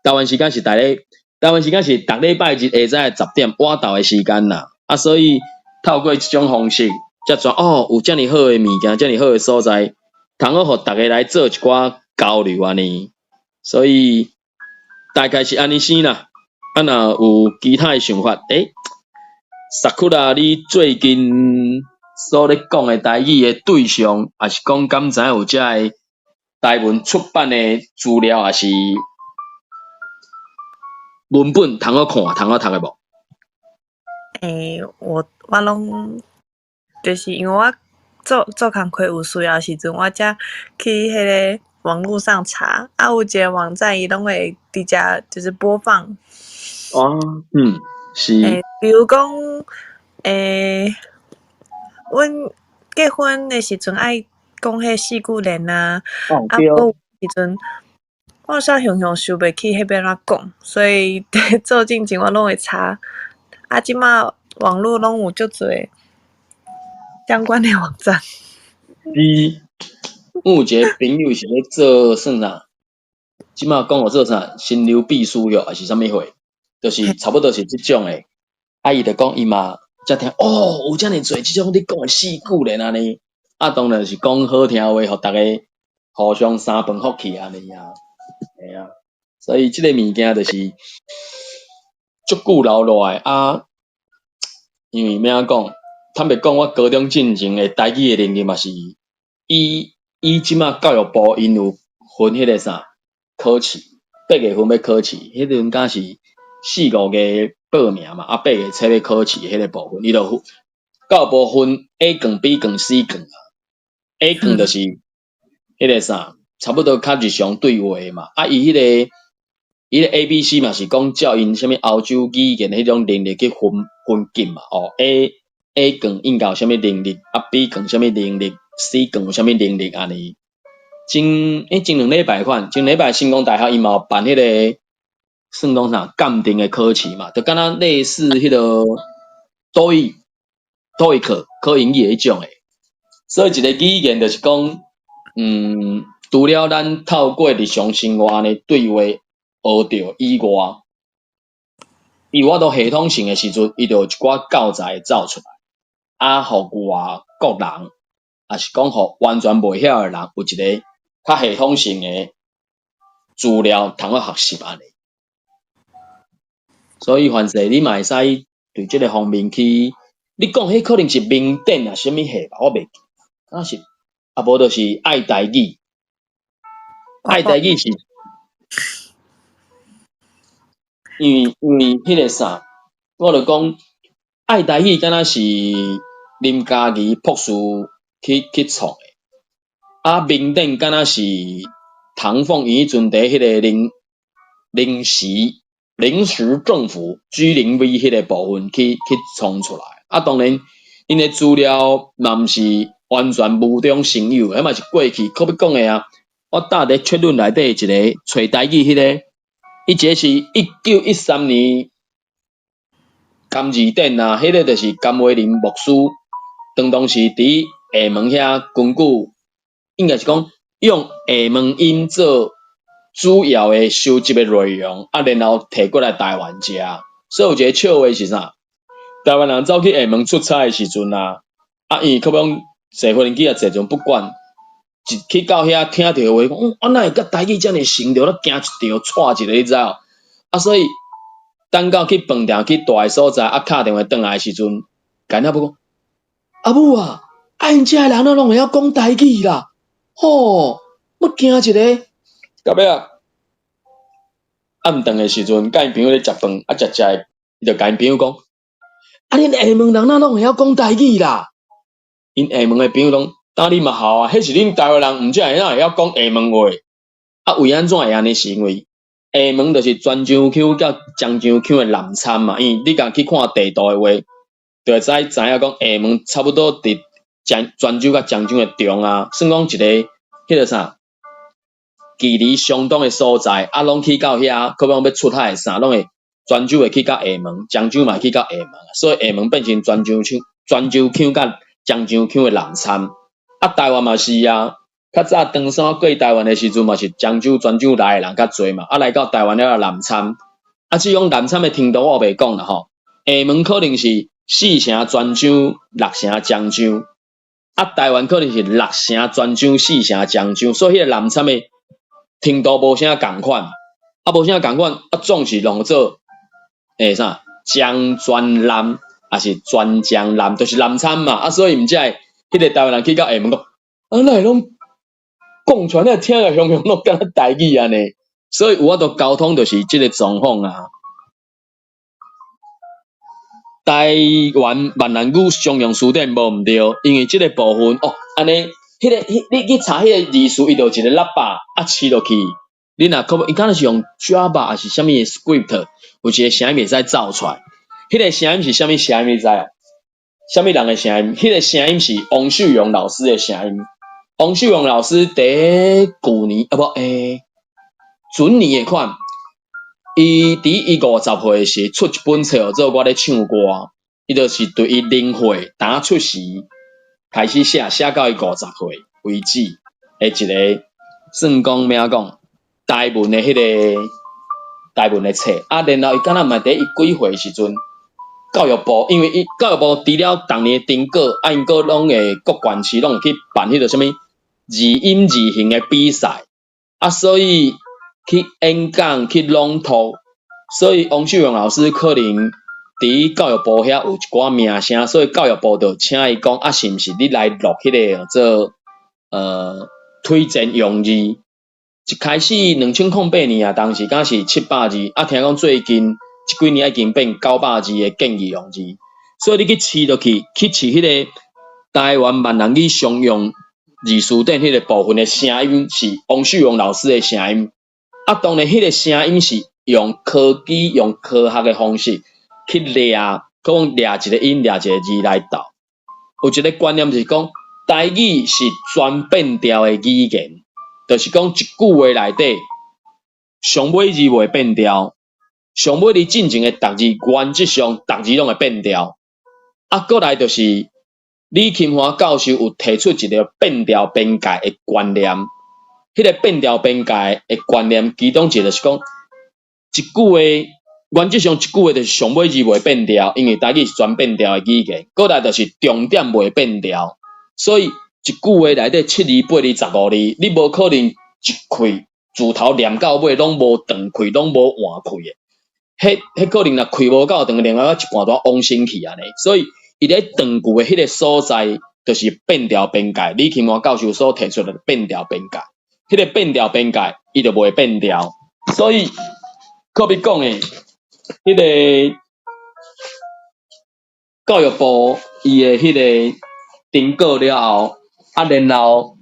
台灣時間是逐禮拜日下早10點晚晝的時間啦。啊，所以透過這種方式，才知哦，有遮爾好的物件，遮爾好的所在，通好予逐家來做一寡交流按呢。所以大概是按呢生啦。啊，若有其他的想法，欸，Sakura，你最近所咧講的台語的對象，抑是講敢知影有這个台文出版的資料，抑是文本通好看、通好讀的無？欸，我攏就是因為我做工課有需要時陣，我才去彼個網路上查，啊有一个網站伊攏會佇遮就是播放。哦，嗯，是。欸，比如講，欸，阮結婚的時陣愛講彼四句聯啊，啊，有時陣我煞雄雄想袂起彼欲按怎講，所以做進前我攏會查。啊，這馬網路攏有足濟相關的網站。是，阮有一個朋友是咧做算啥？這馬講號做啥？心流秘書喲，抑是啥物貨？就是差不多是這種的。啊，伊就講伊嘛才聽哦，有遮爾濟這種你講的四句聯按呢。啊，當然是講好聽話，予逐家互相三飯福氣按呢啊。嘿啊，所以這個物件就是足久留落來啊。因為欲按怎講，坦白講，我高中進前的台語的能力嘛是以以這馬教育部𪜶有分彼個啥考試，8月份欲考試，彼陣敢是四五月報名嘛，啊8月初欲考試彼個部分，伊就分教育部分 A 卷、B 卷、C 卷啊。A 卷就是彼個啥，差不多較日常對話嘛。啊，伊彼個伊个 A、B、C 嘛是講照𪜶啥物歐洲語言彼種能力去分分級嘛。哦，A 卷應該有啥物能力，啊 B 卷啥物能力，C 卷有啥物能力按呢。前欸前兩禮拜款，前禮拜成功大學伊嘛有辦彼個算講啥鑑定的考試嘛，就敢若類似彼個多益、TOEIC 考英語的彼種的。所以一個語言就是講，除了咱透過日常生活的對話學著以外，伊有法度系統性的時陣，伊就有一寡教材會走出來，啊，予外國人，抑是講予完全袂曉的人，有一個較系統性的資料通好學習按呢。所以凡勢你嘛會使對這個方面去，你講彼可能是明典啊，啥物系吧，我袂記，敢是，啊無就是愛台語，愛台語是，因為彼個啥，我就講愛台語敢若是林嘉儀博士去創的，啊明典敢若是唐鳳伊彼陣佇彼個臨時政府 G0V 彼個部分去創出來，啊當然𪜶的資料嘛毋是完全無中生有，彼嘛是過去閣欲講的啊。我搭佇確論內底一個揣台語彼個，伊一個是1913年甘字典啊，彼個就是甘為霖牧師，當時佇廈門遐根據，應該是講用廈門音做主要的收集的內容，啊，然後提過來台灣遮。所以有一個笑話是啥？台灣人走去廈門出差的時陣啊，啊，伊可講坐飛機啊，坐船不管，一去到遐聽著話講，啊，哪會佮台語遮爾像著，咧驚一場，掣一下，你知無？啊，所以等到去飯店去蹛的所在，啊，敲電話轉來的時陣，共𪜶阿母講，阿母啊，啊𪜶遮的人攏會曉講台語啦，吼，我驚一下，到尾仔暗頓的時陣，佮𪜶朋友咧食飯，啊，食食，伊就共𪜶朋友講，啊，恁廈門人哪攏會曉講台語啦？𪜶廈門的朋友講，當你嘛好啊，彼是恁台灣人，毋才會哪會曉講廈門話？啊，為按怎會按呢？是因為廈門就是泉州腔佮漳州腔的濫摻嘛。因為你共去看地圖的話，就會知影講廈門差不多佇泉州佮漳州的中啊，算講一个彼个啥，距離相當的所在，啊，攏去到遐，可講欲出海啥，攏會泉州會去到廈門，漳州嘛會去到廈門，所以廈門變成泉州腔佮漳州腔的濫摻。啊，台灣嘛是啊，較早唐山過台灣的時陣嘛是漳州、泉州來的人較濟嘛，啊來到台灣了後濫摻。啊，至於講濫摻的程度我袂講啦吼。廈門可能是四成泉州，六成漳州，啊，台灣可能是六成泉州，四成漳州，所以彼個濫摻的程度無啥仝款，啊無啥仝款，啊總是弄做啥漳泉濫，抑是泉漳濫，就是濫摻嘛，啊所以毋才會彼個台灣人去到廈門講，啊哪會攏講出來，聽來雄雄攏敢若台語按呢？所以有法度溝通就是這個狀況啊。台灣閩南語常用詞典無毋對，因為這個部分哦，按呢彼个，彼你去查彼个字詞，伊就有一個喇叭啊，試落去。你若可，伊敢若是用 Java 抑是啥物的 script，有一個聲音會使走出來。彼個聲音是啥物聲音？你知無？啥物人的聲音？彼個聲音是王秀榮老師的聲音。王秀榮老師佇舊年啊無準年的款，伊佇伊50歲時出一本冊，叫做《我咧唱歌》。伊就是對伊零歲打出世開始寫，寫到伊50歲為止的一個算講欲按怎講台文的彼個台文的冊。啊，然後伊敢若嘛佇伊幾歲時陣，教育部因為伊教育部除了逐年的定稿，啊，𪜶閣攏會各縣市攏會去辦彼個啥物字音字形的比賽，啊，所以去演講去朗讀，所以王秀榮老師可能佇教育部遐有一寡名聲，所以教育部就請伊講，啊，是毋是你來錄彼個叫做推薦用字？一開始2008年啊，當時敢是700字，啊，聽講最近這幾年已經變900字的建議用字，所以你去試落去，去試彼個台灣閩南語常用字詞典彼個部分的聲音是王秀榮老師的聲音，啊，當然彼個聲音是用科技、用科學的方式去掠，講掠一個音、掠一個字來鬥。有一個觀念就是講，台語是全變調的語言，就是講一句話內底，上尾字袂變調，上尾字進前的逐字原則上逐字攏會變調。啊，閣來就是李琴華教授有提出一個變調邊界的觀念，彼個變調邊界的觀念，其中一個就是講，一句話原則上一句話就是上尾字袂變調，因為台語是全變調的語言。閣來就是重點袂變調，所以一句話內底七字、八字、15字，你無可能一氣自頭念到尾攏無斷氣，攏無換氣的。彼可能若氣無夠長，念到一半就往生去按呢。所以伊咧斷句的彼個所在，就是變調邊界。李琴華教授所提出的變調邊界，彼個變調邊界，伊就袂變調。所以，可比講的，彼個教育部伊的彼個定稿了後，啊，然後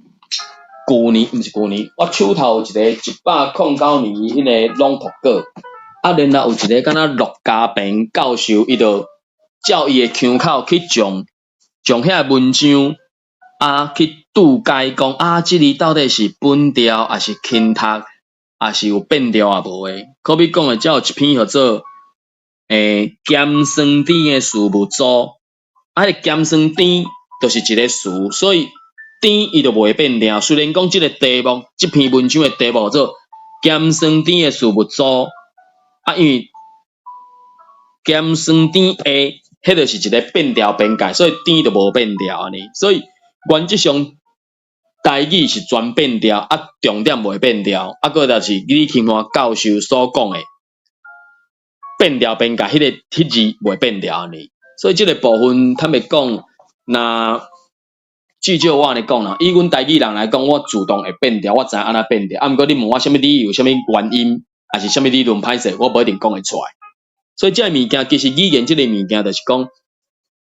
舊年毋是舊年，我手頭有一個109年彼個朗讀稿，啊，然後有一個敢若陸家平教授，伊就照伊的腔口去將遐個文章啊去注解講啊，這裡到底是本調，抑是輕讀，抑是有變調抑無的？可比講的，遮有一篇號做鹹酸甜的事物組，啊，彼個鹹酸甜就是一個詞，所以甜伊就袂變調。雖然講這個題目，這篇文章的題目做鹹酸甜的事物組，啊，因為鹹酸甜的，彼就是一個變調邊界，所以甜就無變調按呢。所以原則上台語是全變調，啊，重點袂變調，啊，閣就是李琴華教授所講的變調邊界，彼個彼字袂變調按呢。所以這個部分坦白講，若至少我按呢講啦，以阮台語人來講，我自動會變調，我知影按怎變調。啊，毋過你問我啥物理由、啥物原因，抑是啥物理論歹勢，我無一定講會出來。所以這个物件其實語言這个物件就是講，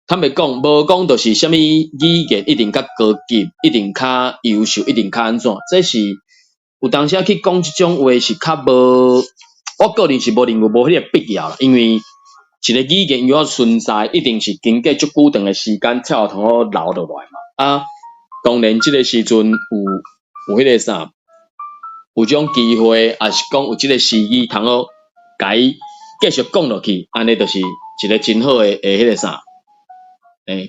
坦白講，無講就是啥物語言一定較高級，一定較優秀，一定較按怎？這是有當時去講這種話是較無，我個人是無認為無彼個必要啦。因為一個語言要存在，一定是經過足久長的時間才有通好留落來嘛。啊，當然這個時陣有彼個啥，有這種機會，抑是講有這個時機通好共伊繼續講落去，按呢就是一個真好的彼個啥，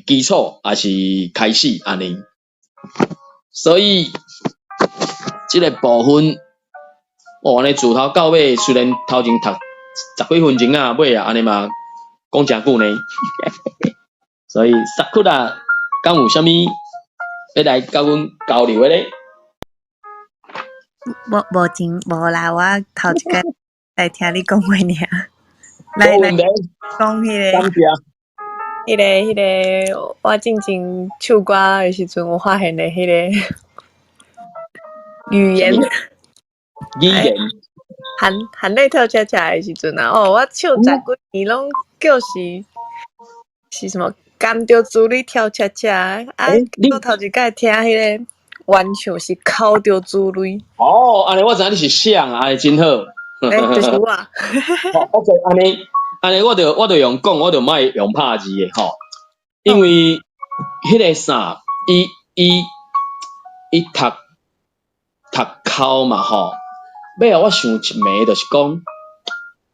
基礎抑是開始按呢。所以這個部分，哦，按呢自頭到尾，雖然頭前讀十幾分鐘啊，尾啊按呢嘛講誠久呢。所以 Sakura 敢有啥物欲來佮阮交流的咧？無無真無啦，我頭一擺來聽你講話爾。來來講彼個，彼個，我進前唱歌的時陣有發現的彼個語言，語言，含淚跳恰恰的時陣啊，哦，我唱十幾年攏叫是什麼？含著珠淚跳恰恰，啊，我頭一擺聽彼個，原唱是哭著珠淚。哦，按呢我知影你是誰啊，按呢真好。欸，就是我。好，OK，按呢按呢，我就用講，我就莫用拍字的吼，因為彼个啥，伊讀哭嘛吼，尾仔我想一暝就是講，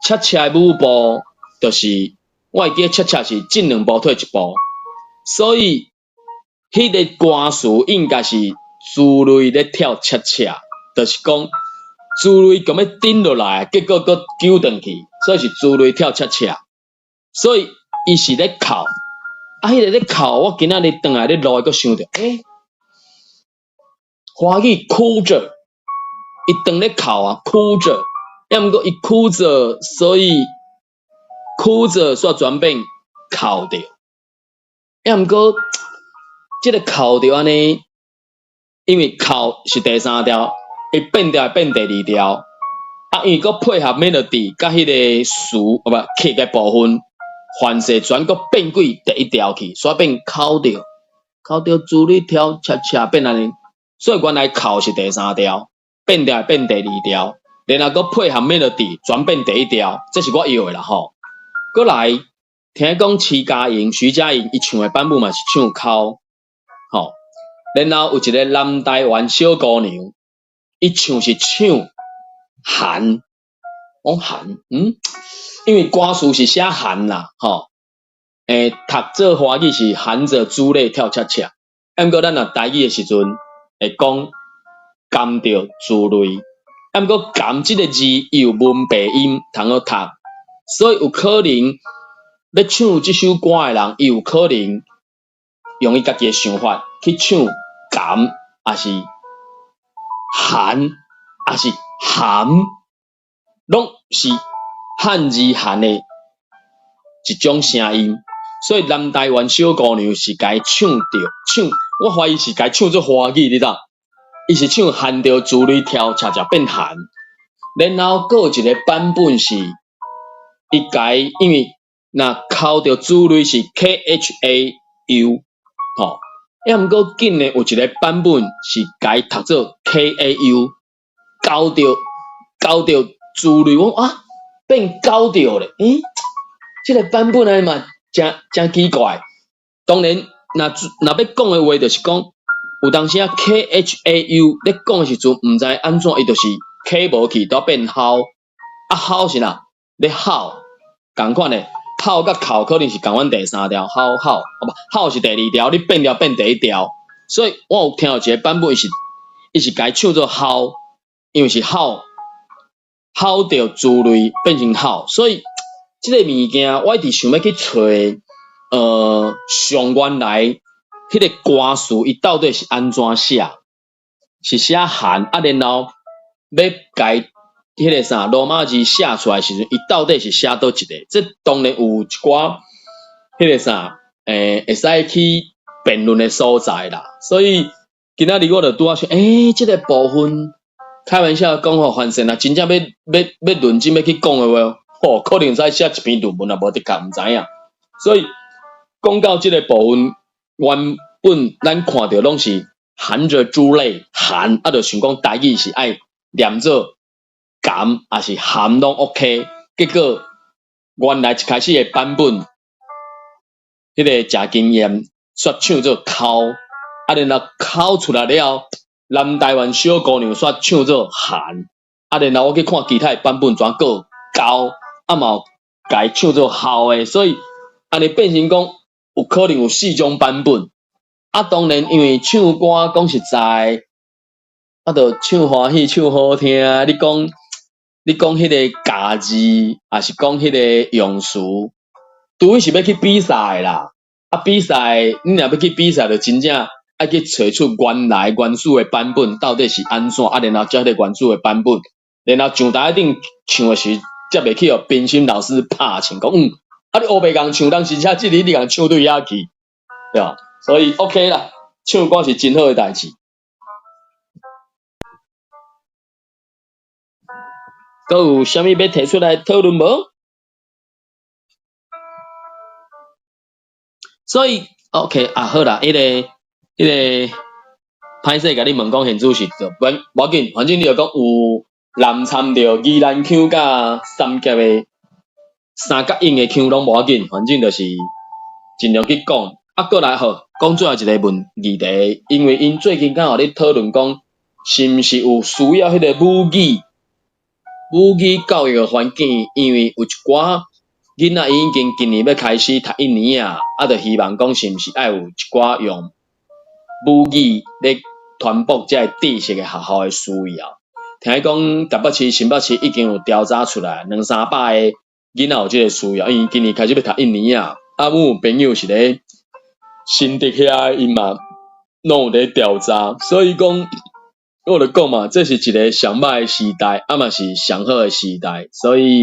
恰恰的舞步就是我會記得恰恰是進兩步退一步，所以彼个歌詞應該是珠淚咧跳恰恰，就是講珠淚共欲頂落來，結果閣救轉去，所以是珠淚跳恰恰，所以伊是咧哭，啊，彼个咧哭，我今仔日轉來咧路閣想著，欸，華語哭著，伊當咧哭啊，哭著，抑毋過伊哭著，所以哭著煞轉變哭著，抑毋過這个哭著按呢，因為哭是第三調，伊變調會變第二調，啊，因為閣配合 melody 佮彼個詞，哦無曲的部分，反勢轉閣變過第一調去，所以變哭著，哭著珠淚跳恰恰變按呢，所以原來哭是第三調，變調會變第二調，然後閣配合 melody 轉變第一調，這是我臆的啦吼。閣來聽講徐佳瑩、徐佳瑩伊唱的版本嘛是唱哭，吼。然後有一个南台灣小姑娘，伊唱是唱寒，講寒，因為歌詞是寫寒啦，吼，欸，讀做華語是含著珠淚跳恰恰，毋過咱若台語的時陣會講含著珠淚，毋過含這个字伊有文白音通好讀，所以有可能欲唱這首歌的人，伊有可能用伊家己的想法去唱含，抑是含，抑是含，攏是漢字含的一種聲音。所以南台灣小姑娘是共伊唱著唱，我懷疑是共伊唱做華語，你知？伊是唱含著珠淚跳恰恰變寒，然後閣有一個版本是伊共伊，因為若哭著珠淚是 KHAU，吼，抑毋過近年有一個版本是共伊讀做 KAU，交著珠淚，我講啊變交著咧，欸，這個版本按呢嘛誠誠奇怪。當然，若欲講的話，就是講有當時啊 KHAU 咧講的時陣，毋知按怎，伊就是 K 無去，都變吼，啊吼是啥？咧吼，仝款的，吼佮哭可能是仝款第三調，吼吼，哦無，吼是第二調，你變調變第一調，所以我有聽到一個版本，伊是共伊唱做吼，因為是吼，吼著珠淚變成吼，所以這個物件我一直想欲去揣，上原來彼个歌詞伊到底是按怎寫？是寫寒啊，然後欲共彼个啥羅馬字寫出來時陣，伊到底是寫佗一个？這當然有一寡彼个啥，欸，會使去辯論的所在啦。所以今仔日我就拄仔想，欸，這個部分開玩笑講吼，反正若真正欲欲欲認真欲去講的話，吼，可能會使寫一篇論文也無的確毋知影。所以講到這個部分，原本咱看著攏是含著珠淚含，啊，就想講台語是愛念做含，抑是含攏 OK。結果原來一開始的版本，彼個謝金燕煞唱做哭，啊，然後哭出來了，南台灣小姑娘煞唱做寒，啊，然後我去看其他的版本，怎閣交，啊嘛有共伊唱做吼的，所以按呢變成講有可能有四種版本。啊，當然因為唱歌講實在，啊，著唱歡喜唱好聽。你講彼个咬字，抑是講彼个用詞，除非是欲去比賽啦。啊，比賽你若欲去比賽，就真正愛去揣出原來原始的版本到底是按怎，啊，然後照彼个原始的版本，然後上台頂唱的時，才袂去予評審老師拍槍講，啊，你烏白共唱，人是寫這个，你共唱對遐去，對吧？所以 OK 啦，唱歌是真好的代誌。閣有啥物欲提出來討論無？所以 OK 啊，好啦，彼個彼個歹勢共你問講現主時就無無要緊，反正你就講有南摻著宜蘭腔佮三峽的三角湧的腔攏無要緊，反正就是盡量去講。啊，閣來好，講最後一个問議題，因為𪜶最近剛好咧討論講，是毋是有需要彼个母語教育的環境？因為有一寡囡仔伊已經今年欲開始讀一年仔，啊，就希望講是毋是愛有一寡用母語咧傳播這个知識的學校的需要。聽講台北市、新北市已經有調查出來，兩三百个囡仔有這个需要，因為今年開始欲讀一年仔，啊，阮有朋友是咧新竹遐，𪜶嘛攏有咧調查，所以講，我就講嘛，這是一个上歹的時代，啊嘛是上好的時代，所以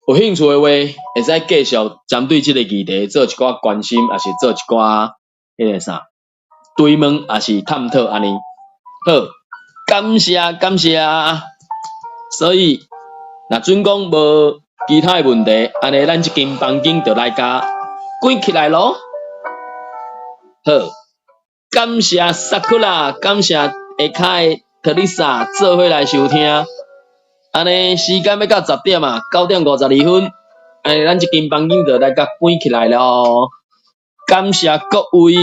有興趣的話，會使繼續針對這个議題做一寡關心，抑是做一寡彼个啥追問，抑是探討按呢。好，感謝感謝。所以，若準講無其他的問題，按呢咱這間房間就來共關起來囉。好，感謝 Sakura，感謝下跤的特麗莎做伙來收聽。按呢時間欲到10點啊，9點52分，按呢咱這間房間就來共關起來囉。感謝各位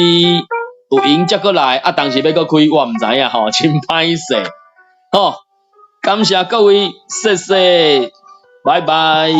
有閒才閣來，啊，當時欲閣開我毋知影吼，真歹勢。好，感謝各位，謝謝，拜拜。